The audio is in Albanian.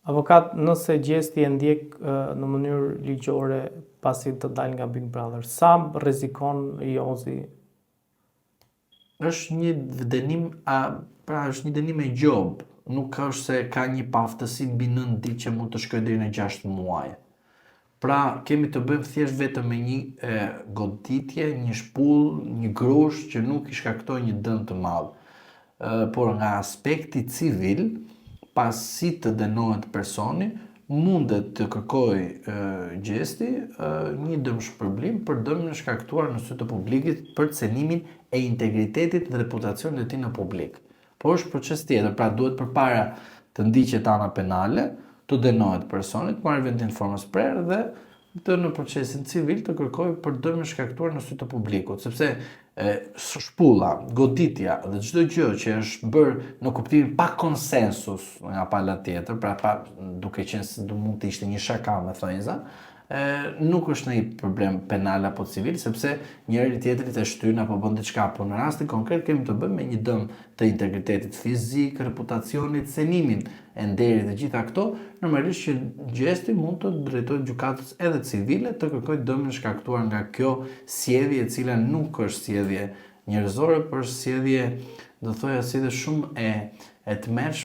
Avokat, nëse Gjesti e ndjek në mënyrë ligjore pasi të dalë nga Big Brother, sa rrezikon Jozi? Është një dënim, a, pra është një dënim me gjobë, nuk është se ka një paaftësi mbi 9 ditë që mund të shkojë deri në 6 muaj. Pra, kemi të bëjmë thjesht vetëm me një e, goditje, një shpull, një grusht që nuk i shkaktoi një dëm të madh. E, por nga aspekti civil, pasi të dënohet personi, mundet të kërkojë Gjesti një dëmshpërblim për dëmin e shkaktuar në sy të publikit për cenimin e integritetit dhe reputacionit të tij në publik. Por është proces tjetër, pra duhet përpara të ndiqet ana penale, të dënohet personi, të marrë vendim të formës prerë dhe të në procesin civil të kërkojë për dëmin e shkaktuar në sy të publikut, sepse e, shpulla, goditja dhe çdo gjë që është bërë në kuptimin pa konsensus nga pala tjetër, pra pa duke qenë se do mund të ishte një shaka me thonjza, e, nuk është një problem penal apo civil, sepse njëri tjetrit e shtyn apo bën diçka, por në rastin konkret kemi të bëjmë me një dëm të integritetit fizik, reputacionit, cenimin e nderit dhe gjitha këto, normalisht që Gjesti mund të drejtojë gjykatës edhe civile të kërkojë dëmin e shkaktuar nga kjo sjellje e cila nuk është sjellje njerëzore, por është sjellje, do thoja sjellje shumë e e tmerrshme.